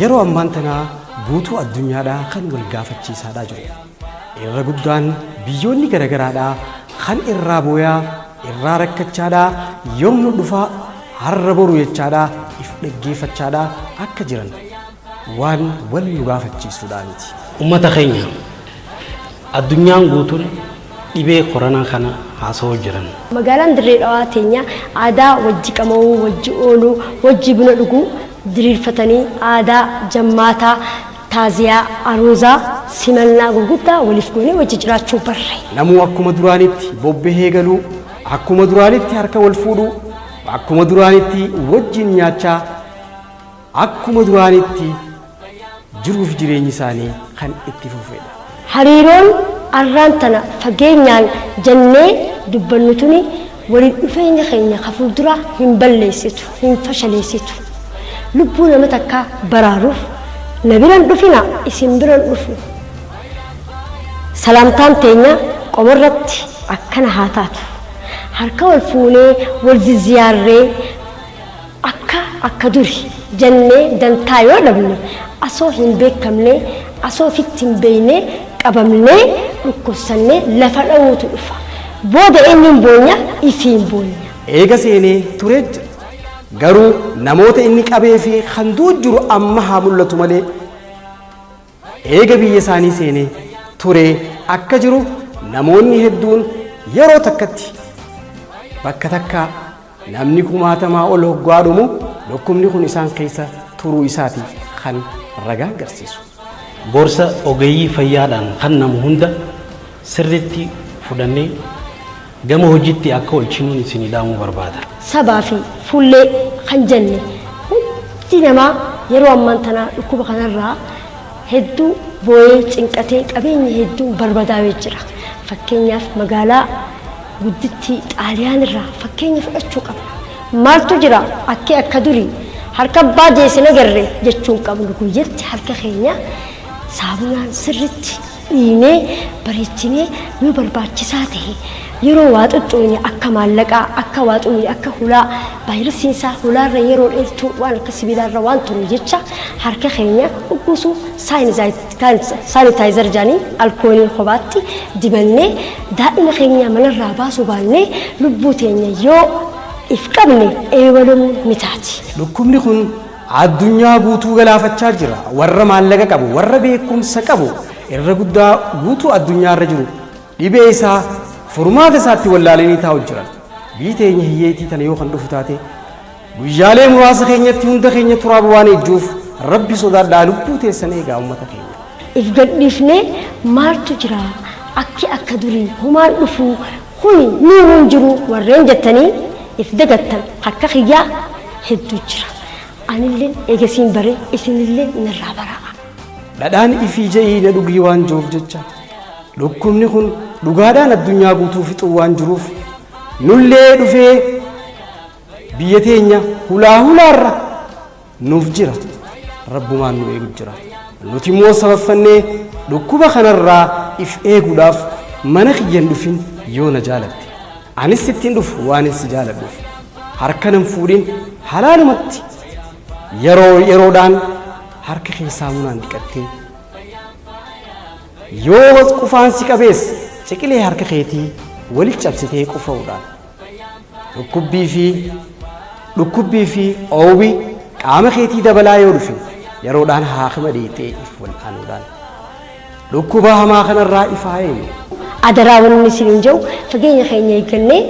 Yeroo ammaan tanaa guutuu addunyaadhaa kan wal gaafachiisaadhaa jiru. Irra guddaan biyyoonni garagaraadhaa kan irraa booyaa, irraa rakkachaadhaa, yoom nu dhufaa, har'a boru jechaadhaa if dhaggeeffachaadhaa akka jiran waan wal nu gaafachiisuudhaa miti. Ummata keenya, addunyaan guutuun dhibee koranaa kana haasawoo jiran. Magaalaan Dirree Dhawaa teenya aadaa wajji qama'uu, wajji ooluu, wajji buna dhuguu diriirfatanii aadaa jammaataa, taaziyaa, aruuzaa, simannaa gurguddaa waliif goonee wajji jiraachuu barre. Namuu akkuma duraanitti bobbahee galuu, akkuma duraanitti harka wal fuudhuu, akkuma duraanitti wajjin nyaachaa, akkuma duraanitti jiruuf jireenyi isaanii kan itti fufedha. Hariiroon arraan tana fageenyaan jannee dubbannu tuni waliin dhufeenya keenya ka fuulduraa hin balleessitu, hin fashaleessitu. Lubbuu nama takkaa baraaruuf na biran dhufinaa isin biran dhufu. Salaamtaan teenya qomarratti akkana haa taatu. Harka wal fuunee wal zizziyaarree akka akka duri jannee dantaa yoo dhabne asoo hin beekamnee asoo ofitti hin beeynee qabamnee dhukkubsannee lafa dhawuutu dhufa. Booda eenyuun boonya? Ifiin boonya. Eega seenee turee jira. Garuu namoota inni qabee fi kan du'u jiru amma haa mul'atu malee eega biyya isaanii seenee turee akka jiru namoonni hedduun yeroo takkatti bakka takkaa namni kumaatamaa ol hoggaa dhumu dhukkubni kun isaan keessa turuu isaati kan ragaa agarsiisu. Gorsa ogeeyyii fayyaadhaan kennamu hunda sirriitti fudhannee gama hojiitti akka oolchinuun isinii dhaamuu barbaada. Sabaa fi fuullee kan jenne hundi namaa yeroo ammaan tanaa dhukkuba kanarraa hedduu boo'ee cinqatee qabeenya hedduun barbadaawee jira. Fakkeenyaaf magaalaa guddittii Xaaliyaan irraa fakkeenya fudhachuu qabna. Maaltu jira akkee akka durii harka abbaa jeesina garre jechuun qabnu guyyatti harka keenya saabunaan sirritti dhiinee bareechinee yoo barbaachisaa ta'e yeroo waa xuxxuune akka maallaqaa akka waa xuqne akka hulaa vaayirasiin isaa hulaarra yeroo dheertuu waan akka sibiilaarra waan turu jecha harka keenya uggusuu sanitizer jaanii alkoolii kophaatti dibannee daa'ima keenya manarraa baasuu baannee lubbuu teenya yoo if qabne eewalamuun ni taati. Dhukkubni kun addunyaa guutuu galaafachaa jira. Warra maallaqa qabu, warra beekumsa qabu, irra guddaa guutuu addunyaa irra jiru dhibee isaa furmaata isaatti wallaalanii taa'u jiran. Biyyi teenya hiyyeetii tana yoo kan dhufu taate guyyaalee muraasa keenyatti hunda keenya turaaba waan ejjuuf Rabbi sodaadhaa lubbuu teessan eegaa uummata keenya. If gadhiifnee maaltu jira akki akka durii humaan dhufuu kuni nuuruun jiru warreen jettanii if dagattan akka kiyyaa hedduu jira. Anilleen eegasiin bare isinillee narraa baraa. Dhadhaan ifii ja'ii na dhugii waan jiruuf jecha dhukkubni kun dhugaadhaan addunyaa guutuu fixuu waan jiruuf nullee dhufee biyya teenya hulaa hulaarra nuuf jira. Rabbumaan nu eegu jira. Nuti immoo sabaffannee dhukkuba kanarraa if eeguudhaaf mana kiyyan dhufin yoo na jaalatte. Anis sittiin dhufu waan si jaaladhuuf. Harka nan fuudhin halaalumatti yeroo yeroodhaan harka kee saamunaan dhiqattee yoo qufaan si qabees ciqilee harka keetii walitti cabsitee qufa'uudhaan dhukkubbii fi oowwi qaama keetii dabalaa yoo dhufe yeroodhaan haakima dhiixee if wal'aanuudhaan dhukkuba hamaa kanarraa if haa eegnu. Adaraa wanni isiniin jedhu fageenya keenya eeggannee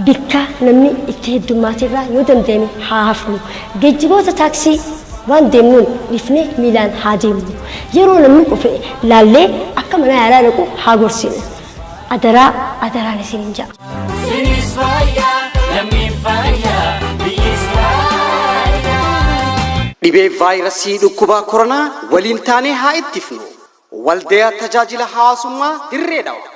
bikka namni itti heddummaate irraa yoo danda'ame haa hafnu. Geejjiboota taaksii waan deemnuun dhiifnee miilaan haa deemnu. Yeroo namni qufe laallee akka mana yaalaa dhaqu haa gorsinu. Adaraa adaraan isiniin jedha. Sinis fayyaa, lammiin fayyaa, biyyis fayyaa. Dhibee vaayirasii dhukkubaa koronaa waliin taanee haa ittifnu. Waldayaa tajaajila hawaasummaa Dirree Dhawa.